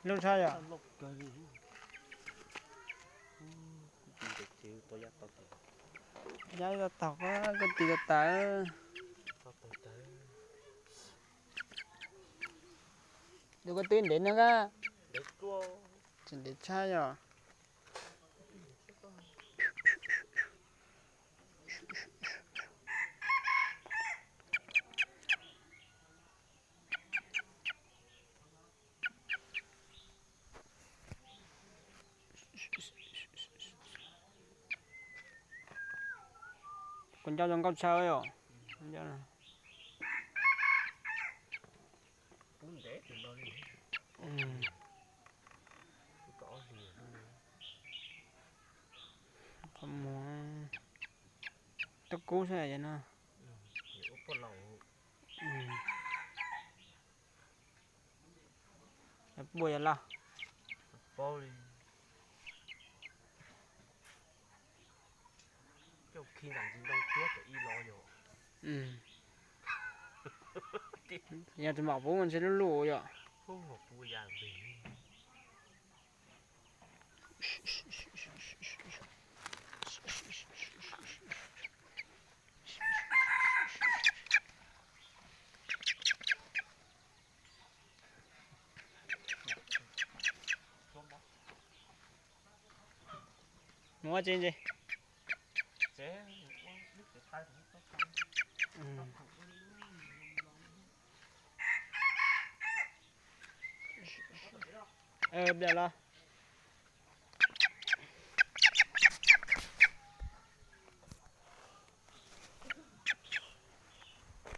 Lub tshaj yom. Yab tau taug, koj tis tau tawv. Tus koj twb ntev no kab. Tseem ntev tshaj yom. Kuv nco zoo nkauj tshaj yom. Qhov muag toj kub xwb no. Puas yog laj? Yog tus mam pub mas ntshe lub lub yom. Mus ua tsi ntsis? Pliag los.